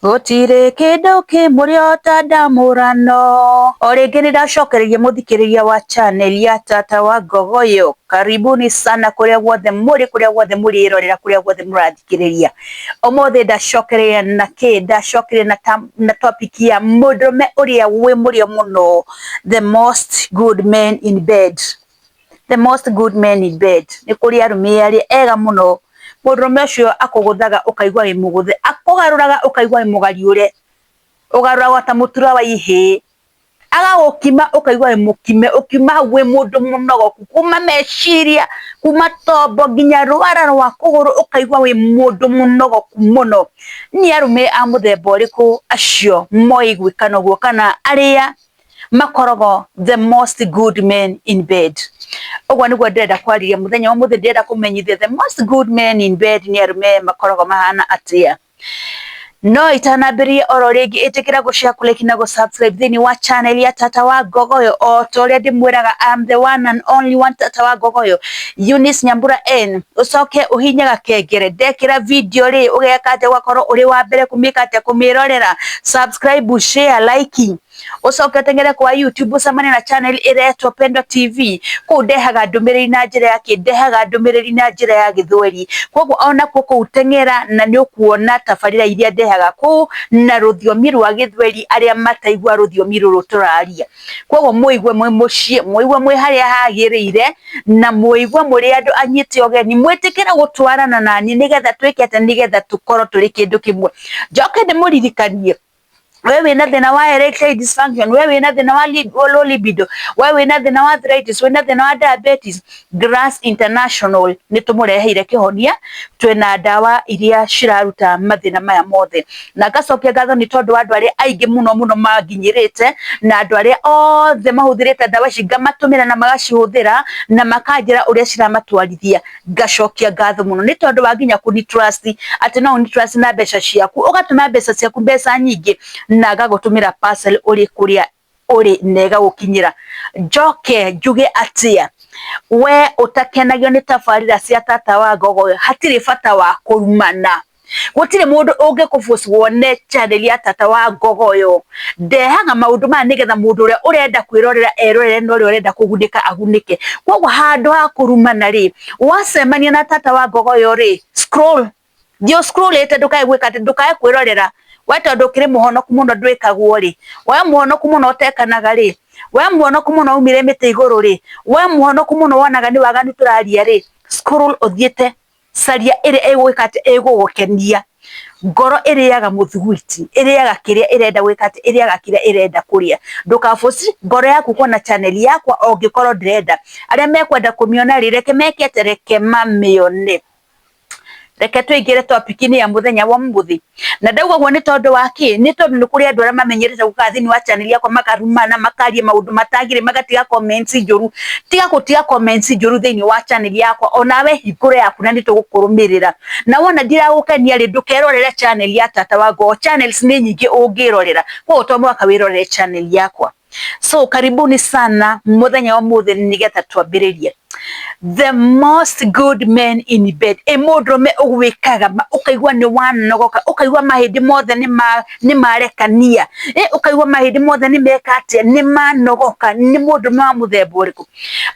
Gũtirĩ kĩndũ kĩ mũrĩo ta ndamũrano. O rĩngĩ nĩ ndacokereria mũthikĩrĩria wa channel ya Tata wa Ngogoyo. Karibuni sana kũrĩa guothe mũrĩ, kũrĩa guothe mũrĩrorera, kũrĩa guothe mũrathikĩrĩria. Ũmũthĩ ndacokereria na kĩ? Ndacokereria na, na topic ya mũndũrũme ũrĩa wĩ mũrĩo mũno, the most good men in bed. The most good men in bed. Nĩ kũrĩ arũme arĩa ega mũno. Mũndũrũme ũcio akũgũthaga ũkaigua wĩ mũgũthe, akũgarũraga ũkaigua wĩ mũgariũre, ũgarũragwo ta mũtura wa ihĩĩ, agagũkima ũkaigua wĩ mũkime, ũkiuma hau wĩ mũndũ mũnogoku, kuma meciria, kuma tombo nginya rwara rwa kũgũrũ ũkaigua wĩ mũndũ mũnogoku mũno. Nĩ arũme a mũthemba ũrĩkũ acio moĩ gwĩkana ũguo kana arĩa makoragwo the most good men in bed? Ũguo nĩguo ndĩrenda kwarĩria mũthenya wa ũmũthĩ. Ndĩrenda kũmenyithia the most good men in bed nĩ arũme makoragwo mahana atĩa. No itanambĩrĩria oro rĩngĩ, ĩtĩkĩra gũ share, kũ like na gũ subscribe thĩinĩ wa channel ya Tata wa Ngogoyo. O ta ũrĩa ndĩmwĩraga, I'm the one and only one Tata wa Ngogoyo, Eunice Nyambura N. Ũcoke ũhinye gakengere, ndekĩra video rĩ, ũgeka atĩa? Ũgakorwo ũrĩ wa mbere kũmĩka atĩa? Kũmĩrorera. Subscribe, share, like, ucoke ũteng'ere kwa YouTube, ũcemanie na channel ĩretwo Pendo TV. Kũu ndehaga ndũmĩrĩri na njĩra ya kĩ? Ndehaga ndũmĩrĩri na njĩra ya Gĩthweri. Koguo onakuo kũu teng'era na nĩ ũkuona tabarĩra iria ndehaga kũu na rũthiomi rwa Gĩthweri, arĩa mataigua rũthiomi rũrũ tũraria. Koguo mũigue mwĩ mũciĩ, mũigue mwĩ harĩa hagĩrĩire, na mũigue mũrĩ andũ anyite ũgeni, mwĩtĩkĩre gũtwarana nani nĩgetha twĩke atĩa? Nĩgetha tũkorwo tũrĩ kĩndũ kĩmwe. Njoke ndĩmũririkanie, we wĩna thĩna wa erectile dysfunction, we wĩna thĩna wa low libido, we wĩna thĩna wa arthritis, wĩna thĩna wa diabetes, Grass International nĩ tũmũreheire kĩhonia. Twĩna ndawa iria ciraruta mathĩna maya mothe. Na ngacokia ngatho nĩ tondũ wa andũ arĩa aingĩ mũno mũno manginyĩrĩte, na andũ arĩa othe mahũthĩrĩte ndawa ici, ngamatũmĩra na magacihũthĩra na makanjĩra ũrĩa ciramatwarithia. Ngacokia ngatho mũno nĩ tondũ wa nginya kũni trust, atĩ no ũni trust na mbeca ciaku, ũgatũma mbeca ciaku, mbeca nyingĩ, na ngagũtũmĩra parcel ũrĩ kũrĩa ũrĩ na ĩgagũkinyĩra. Njoke njuge atĩa? We ũtakenagio nĩ tabarĩra cia Tata wa Ngogoyo, hatirĩ bata wa kũrumana. Gũtirĩ mũndũ ũngĩkũforce wone channel ya Tata wa Ngogoyo. Ndehaga maũndũ maya nĩgetha mũndũ ũrĩa ũrenda kwĩrorera erorere, na ũrĩa ũrenda kũgunĩka agunĩke. Koguo handũ ha kũrumana rĩ, wacemania na Tata wa Ngogoyo rĩ, scroll, thiĩ scrollĩte, ndũkae gwĩka atĩ, ndũkae kwĩrorera we, tondũ ũkĩrĩ mũhonoku mũno, ndwĩkagwo rĩ, we mũhonoku mũno ũtekanaga rĩ, we mũhonoku mũno umire mĩtĩ igũrũ rĩ, we mũhonoku mũno wonaga nĩ waganu tũraria rĩ, scroll ũthiĩte, caria ĩrĩa ĩgwĩka atĩ ĩgũgũkenia. Ngoro ĩrĩaga mũthugwiti, ĩrĩaga kĩrĩa ĩrenda gwĩka atĩ, ĩrĩaga kĩrĩa ĩrenda kũrĩa. Ndũkaforce ngoro yaku kuona channel yakwa ũngĩkorwo ndĩrenda. Arĩa mekwenda kũmĩona rĩ, reke meke atĩ, reke mamĩone. Reke tũingĩre topic-inĩ ya mũthenya wa ũmũthĩ. Na ndauga ũguo nĩ tondũ wa kĩ? Nĩ tondũ nĩ kũrĩ andũ arĩa mamenyerete gũkaga thĩinĩ wa channel yakwa, makarumana, makaria maũndũ matagĩrĩire, magatiga comments njũru. Tiga gũtiga comments njũru thĩinĩ wa channel yakwa. Onawe hingũre yaku na nĩ tũgũkũrũmĩrĩra. Na wona ndiragũkenia rĩ, ndũkerorere channel ya Tata wa Ngogo. Channels nĩ nyingĩ ũngĩrorera, koguo to mũhaka wĩrorere channel yakwa. So karibuni sana mũthenya wa ũmũthĩ, nĩgetha twambĩrĩrie the most good men in bed. Ĩ mũndũrũme ũgwĩkaga ũkaigua nĩ wanogoka, ũkaigua mahĩndĩ mothe nĩ marekania, ĩ ũkaigua mahĩndĩ mothe nĩ meka atĩa? Nĩ manogoka. Nĩ mũndũrũme wa mũthemba ũrĩkũ?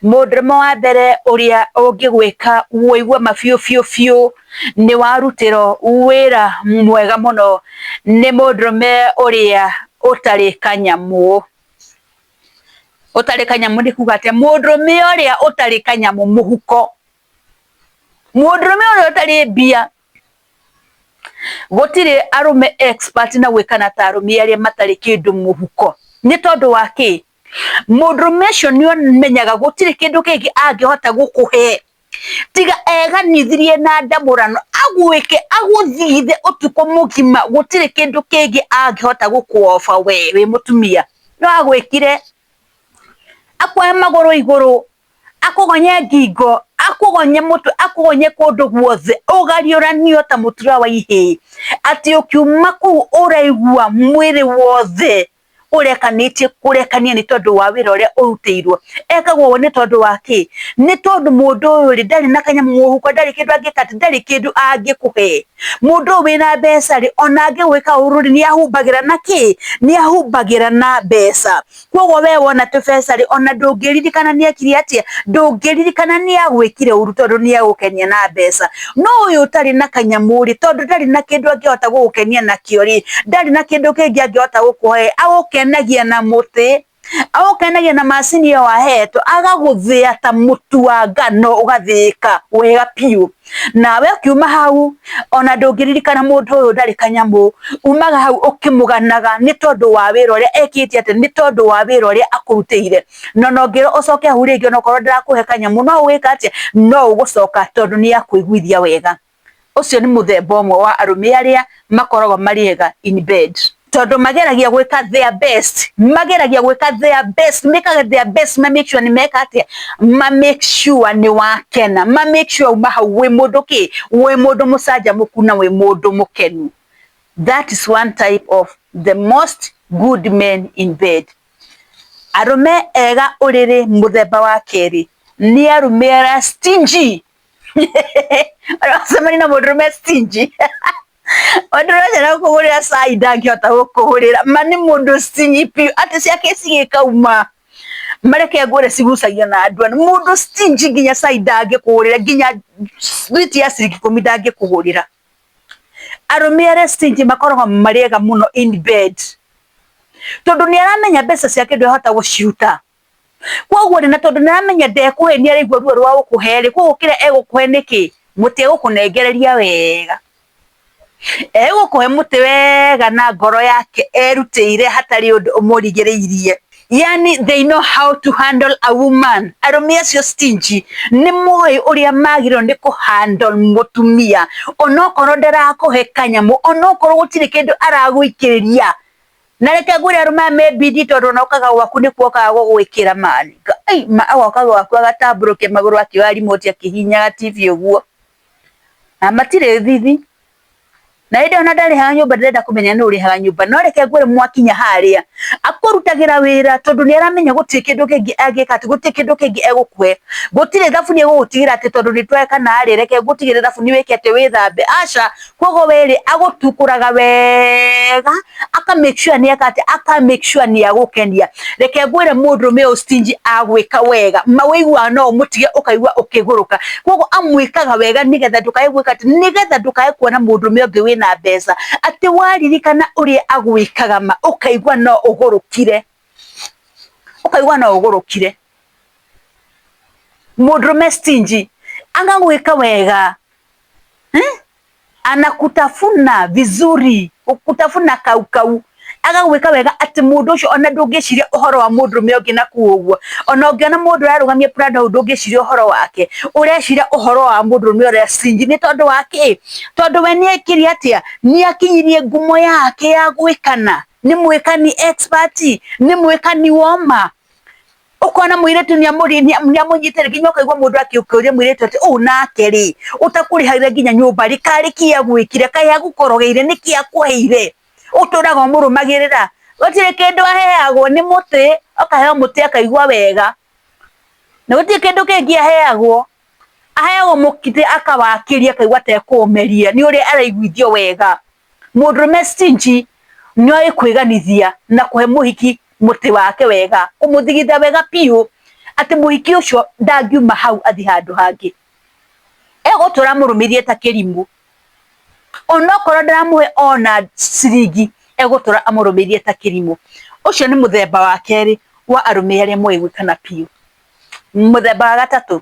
Mũndũrũme wa mbere ũrĩa ũngĩgwĩka ũigue ma biũ biũ biũ nĩ warutĩrwo wĩra mwega mũno nĩ mũndũrũme ũrĩa ũtarĩ kanyamũ. Ũtarĩ kanyamũ nĩ kuga atĩa? Mũndũrũme ũrĩa ũtarĩ kanyamũ mũhuko, mũndũrũme ũrĩa ũtarĩ mbia. Gũtirĩ arũme expert na gwĩkana ta arũme arĩa matarĩ kĩndũ mũhuko. Nĩ tondũ wa kĩ? Mũndũrũme ũcio nĩ amenyaga gũtirĩ kĩndũ kĩngĩ angĩhota gũkũhe tiga eganithirie na ndamũrano, agwĩke agũthithe ũtukũ mũgima. Gũtirĩ kĩndũ kĩngĩ angĩhota gũkũ-offer we wĩ mũtumia. No agwĩkire akuoe magũrũ igũrũ, akũgonye ngingo, akũgonye mũtwe, akũgonye kũndũ guothe, ũgariũranio ta mũtura wa ihĩĩ, atĩ ũkiuma kũu ũraigua mwĩrĩ wothe. Ũrekanĩtie kũrekania nĩ tondũ wa wĩra ũrĩa ũrutĩirwo. Ekagwo ũguo nĩ tondũ wa kĩ? Nĩ tondũ mũndũ ũyũ rĩ, ndarĩ na kanyamũ mũhuko, ndarĩ kĩndũ angĩka atĩ, ndarĩ kĩndũ angĩkũhe. Mũndũ ũyũ wĩna mbeca rĩ, ona angĩgwĩka ũru rĩ, nĩ ahumbagĩra na kĩ? Nĩ ahumbagĩra na mbeca. Koguo we wona tũbeca rĩ, ona ndũngĩririkana nĩ ekire atĩa, ndũngĩririkana nĩ agwĩkire ũru tondũ nĩ egũkenia na mbeca. No ũyũ ũtarĩ na kanyamũ rĩ, tondũ ndarĩ na kĩndũ angĩhota gũgũkenia nakĩo rĩ, ndarĩ na kĩndũ kĩngĩ angĩhota gũkũhe, agũkenagia na mũtĩ, agũkenagia na macini ĩyo ahetwo, agagũthĩa ta mũtu wa ngano ũgathĩĩka wega biũ. Nawe ũkiuma hau ona ndũngĩririkana mũndũ ũyũ ndarĩ kanyamũ, umaga hau ũkĩmũganaga nĩ tondũ wa wĩra ũrĩa ekĩte atĩ, nĩ tondũ wa wĩra ũrĩa akũrutĩire. Na ona ũngĩrwo ũcoke hau rĩngĩ onokorwo ndarakũhe kanyamũ no ũgwĩka atĩa? No ũgũcoka tondũ nĩ akũiguithia wega. Ũcio nĩ mũthemba ũmwe wa arũme arĩa makoragwo marĩ ega in bed. Tondũ mageragia gwĩka their best, mageragia gwĩka their best, mekaga their best ma make sure nĩ meka atĩa, ma make sure nĩ wakena, ma make sure uma hau wĩ mũndũ kĩ, wĩ mũndũ mũcanjamũku na wĩ mũndũ mũkenu. That is one type of the most good men in bed. Arũme ega ũrĩrĩ mũthemba wa kerĩ nĩ arũme arĩa stingy. Ũracemania na mũndũrũme stingy. Mũndũ ũcio no kũgũrĩra cai ndangĩhota gũkũgũrĩra, ma nĩ mũndũ stingy biũ atĩ ciake cigĩkauma mareke ngũre cigucagio na andũ ano. Mũndũ stingy nginya cai ndangĩkũgũrĩra, nginya sweet ya ciringi ikũmi ndangĩkũgũrĩra. Arũme arĩa stingy makoragwo marĩ ega mũno in bed, tondũ nĩ aramenya mbeca ciake ndwehota gũciruta. Koguo rĩ, na tondũ nĩ aramenya ndekũhe nĩ araigua ruo rwa gũkũhe rĩ, koguo kĩrĩa egũkũhe nĩ kĩ? Mũtĩ egũkũnengereria wega. Egũkũhe mũtĩ wega na ngoro yake erutĩire hatarĩ ũndũ ũmũrigĩrĩirie. Yani they know how to handle a woman. Arũme acio stingy nĩ moĩ ũrĩa magĩrĩirwo nĩ kũ handle mũtumia, onokorwo ndarakũhe kanyamũ, onokorwo gũtirĩ kĩndũ aragũikĩrĩria. Na reke ngwĩre arũme aya me bidii tondũ ona okaga gwaku nĩkuo okaga gũgwĩkĩra man. Agoka gwaku agatambũrũkia magũrũ akĩoya remote akĩhihinyaga TV ũguo. Na matirĩ thithi. Na hĩndĩ ĩyo ona ndarĩhaga nyũmba ndĩrenda kũmenya nũ ũrĩhaga nyũmba, no reke ngwĩre mwakinya harĩa akũrutagĩra wĩra tondũ nĩ aramenya gũtirĩ kĩndũ kĩngĩ angĩka atĩ gũtirĩ kĩndũ kĩngĩ egũkũhe, gũtirĩ thabuni egũgũtigĩra atĩ tondũ nĩ twekana rĩ, reke ngũtigĩre thabuni wĩke atĩ wĩthambe, aca. Koguo we rĩ agũtukũraga wega aka make sure nĩ eka atĩ, aka make sure nĩ agũkenia. Reke ngwĩre mũndũrũme ũyũ stingy agwĩka wega ma wĩiguaga no ũmũtige ũkaigua ũkĩgũrũka. Koguo amwĩkaga wega nĩgetha ndũkae gwĩka atĩ, nĩgetha ndũkae kuona mũndũrũme ũngĩ wĩna mbeca, atĩ waririkana ũrĩa agwĩkaga ma ũkaigua no ũgũrũkire, ũkaigua no ũgũrũkire. Mũndũrũme stingy agagwĩka wega, anakutafuna vizuri, gũkutafuna kau kau, agagwĩka wega atĩ mũndũ ũcio ona ndũngĩciria ũhoro wa mũndũrũme ũngĩ na kũu ũguo, ona ũngĩona mũndũ ararũgamia Prado hau ndũngĩciria ũhoro wake, ũreciria ũhoro wa mũndũrũme ũrĩa stingy nĩ tondũ wa kĩ? Tondũ we nĩ ekire atĩa? Nĩ akinyirie ngumo yake ya gwĩkana, nĩ mwĩkani expert, nĩ mwĩkani woma. Ũkona mũirĩtu nĩ amũnyitĩte nginya ũkaigua mũndũ akĩũria mũirĩtu atĩ ũũ nake rĩ, ũtakũrĩhagĩra nginya nyũmba rĩ, karĩ kĩ agwĩkire, kaĩ agũkorogeire, nĩkĩ akũheire, ũtũraga ũmũrũmagĩrĩra. Gũtirĩ kĩndũ aheagwo nĩ mũtĩ, akaheo mũtĩ akaigua wega, na gũtirĩ kĩndũ kĩngĩ aheagwo, aheagwo mũtĩ akawakĩria akaigua ta ekũũmeria nĩ ũrĩa araiguithio wega. Mũndũrũme stingy nĩ oĩ kwĩganithia na kũhe mũhiki mũtĩ wake wega, kũmũthigitha wega biũ, atĩ mũhiki ũcio ndangiuma hau athiĩ handũ hangĩ. Egũtũra amũrũmĩrĩire ta kĩrimũ, onokorwo ndaramũhe ona ciringi, egũtũra amũrũmĩrĩire ta kĩrimũ. Ũcio nĩ mũthemba wa kerĩ wa arũme arĩa moĩ gwĩkana biũ. Mũthemba wa gatatũ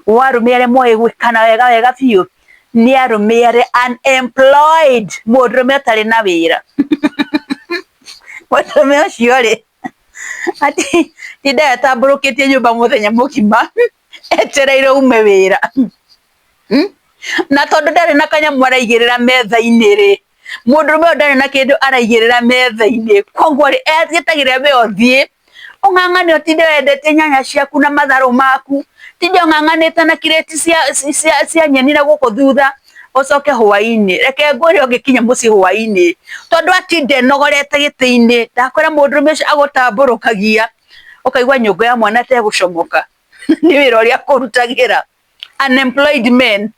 wa arũme arĩa moĩ gwĩkana wega wega biũ nĩ arũme arĩa unemployed, mũndũrũme ũtarĩ na wĩra. Mũndũrũme ũcio rĩ, atindaga atambũrũkĩtie nyũmba mũthenya mũgima etereire ume wĩra. Na tondũ ndarĩ na kanyamũ araigĩrĩra metha-inĩ rĩ, mũndũrũme ũyũ ndarĩ na kĩndũ araigĩrĩra metha-inĩ, koguo rĩ, etagĩrĩra we ũthiĩ ũng'ang'ane ũtinde wendetie nyanya ciaku na matharũ maku, tinde ũng'ang'anĩte na kirĩti cia nyeni na gũkũ thutha, Ũcoke hwainĩ, reke ngwĩre ũngĩkinya mũciĩ hwainĩ, tondũ atinda enogorete gĩtĩ-inĩ, ndakwĩra mũndũrũme ũcio agũtambũrũkagia, ũkaigua nyũngũ ya mwana ta ĩgũcomoka nĩ wĩra ũrĩa akũrutagĩra. Unemployed men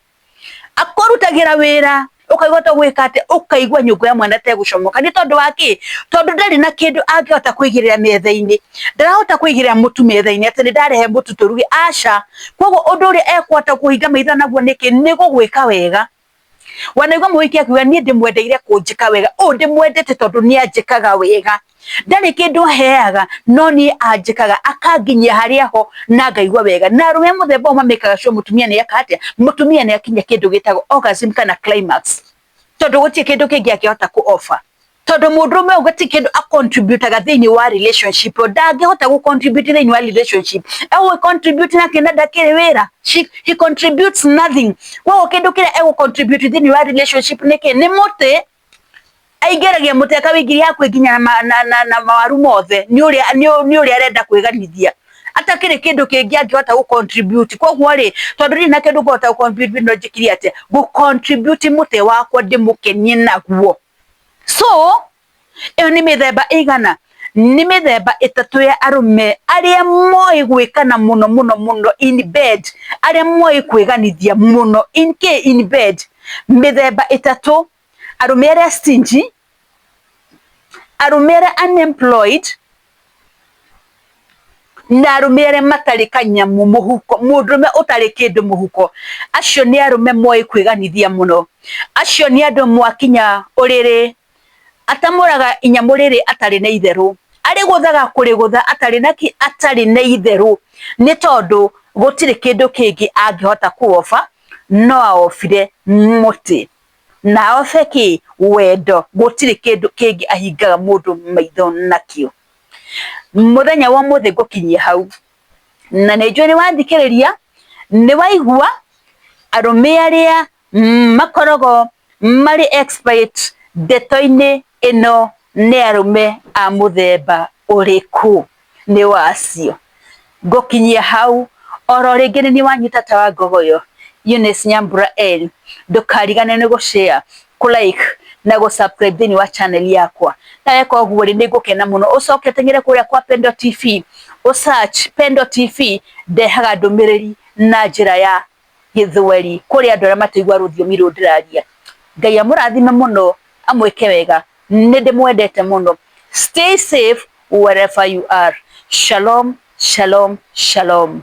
akũrutagĩra wĩra ũkaigua ta gwĩka atĩa, ũkaigua nyũngũ ya mwana ta ĩgũcomoka. Nĩ tondũ wa kĩ? Tondũ ndarĩ na kĩndũ angĩhota kũigĩrĩra metha-inĩ, ndarahota kũigĩrĩra mũtu metha-inĩ atĩ nĩ ndarehe mũtu tũruge, aca. Koguo ũndũ ũrĩa ekũhota kũhinga maitho naguo nĩkĩ? Nĩ gũgwĩka wega. Wanaigua mũhiki akiuga niĩ ndĩmwendeire kũnjĩka wega, ũũ ndĩmwendete tondũ nĩ anjĩkaga wega. Ndarĩ kĩndũ aheaga no niĩ anjĩkaga akanginyia harĩa ho na ngaigua wega. Na arũme a mũthemba ũyũ mamĩkaga sure mũtumia nĩ eka atĩa? Mũtumia nĩ akinyia kĩndũ gĩtagwo orgasm kana climax. Tondũ gũtirĩ kĩndũ kĩngĩ angĩhota kũ offer. Tondũ mũndũrũme ũyũ gũtirĩ kĩndũ a contribute-aga thĩinĩ wa relationship ĩyo, ndangĩhota gũ contribute thĩinĩ wa relationship. Egũ contribute nakĩ na ndakĩrĩ wĩra? He contributes nothing. Koguo kĩndũ kĩrĩa egũ contribute thĩinĩ wa relationship nĩ kĩ? Nĩ mũtĩ. Aingĩragia mũtĩ akawĩingĩria hakuhĩ nginya na mawaru mothe nĩ ũrĩa arenda kwĩganithia. Atakĩrĩ kĩndũ kĩngĩ angĩhota gũ contribute. Koguo rĩ, tondũ ndirĩ na kĩndũ ngũhota gũ contribute no njĩkire atĩa? Gũ contribute mũtĩ wakwa ndĩmũkenie naguo. So, ĩyo nĩ mĩthemba ĩigana? Nĩ mĩthemba ĩtatũ ya arũme arĩa moĩ gwĩkana mũno mũno mũno in bed, arĩa moĩ kwĩganithia mũno in kĩ? In bed. Mĩthemba ĩtatũ, arũme arĩa stingy, arũme arĩa unemployed, na arũme arĩa matarĩ kanyamũ mũhuko, mũndũrũme ũtarĩ kĩndũ mũhuko. Acio nĩ arũme moĩ kwĩganithia mũno. Acio nĩ andũ mwakinya ũrĩrĩ, atamũraga inyamũ rĩrĩ atarĩ na itherũ. Arĩgũthaga kũrĩgũtha atarĩ na kĩ? Atarĩ na itherũ. Nĩ tondũ gũtirĩ kĩndũ kĩngĩ angĩhota kũ offer, no a offer mũtĩ. Na obe kĩ? Wendo. Gũtirĩ kĩndũ kĩngĩ ahingaga mũndũ maitho nakĩo. Mũthenya wa ũmũthĩ ngũkinyia hau. Na nĩ njũĩ nĩ wathikĩrĩria, nĩ waigua arũme arĩa makoragwo marĩ expert ndeto-inĩ ĩno nĩ arũme a mũthemba ũrĩkũ nĩ wacio. Ngũkinyia hau oro rĩngĩ nĩ niĩ wanyu tata wa Ngogoyo, Eunice Nyambura N. Ndũkarigane nĩ gũ share, kũ like na gũ subscribe thĩinĩ wa channel yakwa. Na weka ũguo rĩ, nĩ ngũkena mũno. Ũcoke ũteng'ere kũrĩa kwa Pendo TV, ũ search Pendo TV, ndehaga ndũmĩrĩri na njĩra ya gĩthweri kũrĩ andũ arĩa mataigua rũthiomi rũrũ ndĩraria. Ngai amũrathime mũno, amwĩke wega. Nĩ ndĩmwendete mũno. Stay safe wherever you are. Shalom, shalom, shalom.